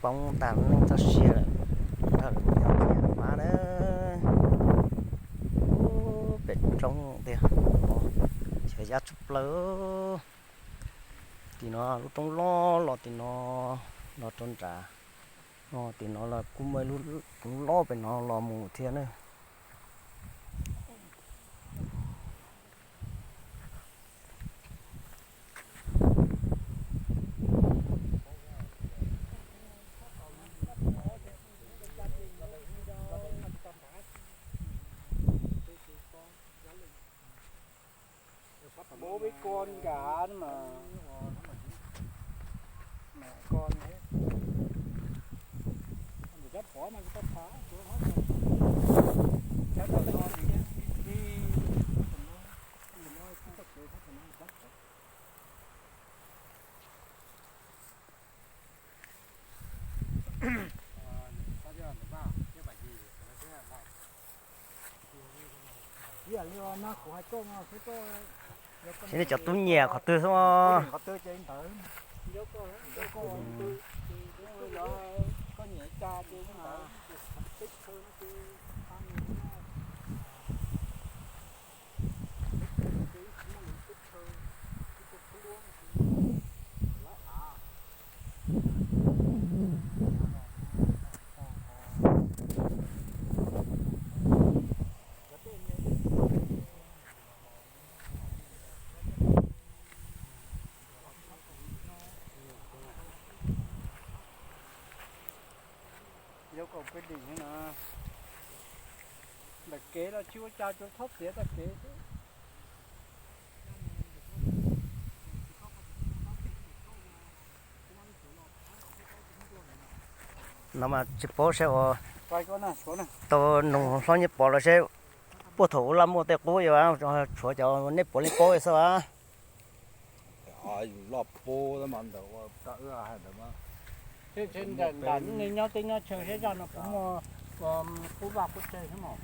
Roob tag lub neej txoj sia lawm, nrog lawv mus yos ntxias mab na. Ub, pem roob tiag, xyov yab tshaj plaws. Tim no lub roob loj los tim no los rau nrad, no tim no los kuj muaj ib lub roob loj pem no los mus thiab na. Bố với con cả mà. Mẹ con hết. Để dắt phó mà người ta phá, chúa hết rồi. Dắt vào lo thì đi, đi, đi, đi, đi, đi, đi, đi, đi, đi. Ib yam li no kuv hais koj, Sib nej cov tub nyiam qhov twg xwb. Qhov twg ces ntawd. Koj nyiam cas ces ntawd. Yuav kom peb dim no, ntawm kev los tsis ua cas, tsuas txhob txiav txoj kev xwb. No mas tsis paub seb ua tau nug hlob Nyiaj Pov los seb puag thaum ub laj muaj tej qub yuav tshuav cov nej puav leej paub xwb as. Loj pub ntawd ua ntawm nram nws nyob teb nyob chaw seb zaj no puas muaj qub vaj qub tsev xwb mas.